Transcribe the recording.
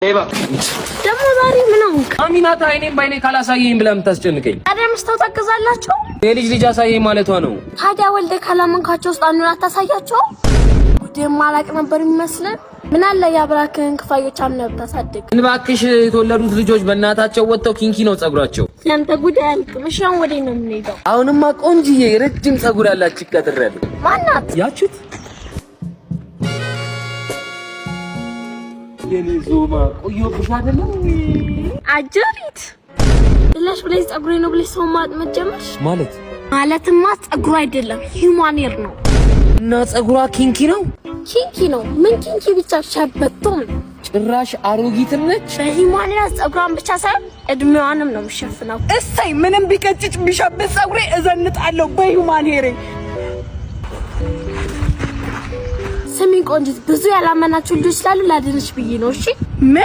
ሌባ። ደግሞ ዛሬ ምን ሆንክ? አሚናታ አይኔን ባይኔ ካላሳየኝ ብላ የምታስጨንቀኝ። ታዲያ መስታወት አገዛላቸው? የልጅ ልጅ አሳየኝ ማለቷ ነው። ታዲያ ወልደ ካላመንካቸው ውስጥ አንዱን አታሳያቸው? ጉድህን ማላቅ ነበር የሚመስልን። ምን አለ የአብራክህን ክፋዮች አምነህ ብታሳድግ። እባክሽ፣ የተወለዱት ልጆች በእናታቸው ወጥተው kinky ነው ጸጉራቸው። ያንተ ጉድ አያልቅም። እሺ አሁን ወዴት ነው የምንሄደው? አሁንማ ቆንጅዬ ረጅም ጸጉር ያላት ቀጥሬያለሁ። ማናት? ያችት የኔ ዞማ፣ ቆየሁብሽ አይደለም? አጀሪት ብለሽ ብለሽ ጸጉሬ ነው ብለሽ ሰው ማጥመድ ጀመርሽ። ማለት? ማለትማ ጸጉሩ አይደለም፣ human hair ነው። እና ጸጉሯ kinky ነው? Kinky ነው። ምን kinky ብቻ፣ ሸበቶም ነው። ጭራሽ አሮጊትም ነች። በ human hair ጸጉሯን ብቻ ሳይሆን እድሜዋንም ነው የሚሸፍነው። እሰይ፣ ምንም ቢቀጭጭ ቢሸብት ጸጉሬ እዘንጣለሁ በ human hair ኤ። ስሚኝ ቆንጂት፣ ብዙ ያላመናችሁ ልጆች ስላሉ ላድንሽ ብዬ ነው። እሺ። ምን?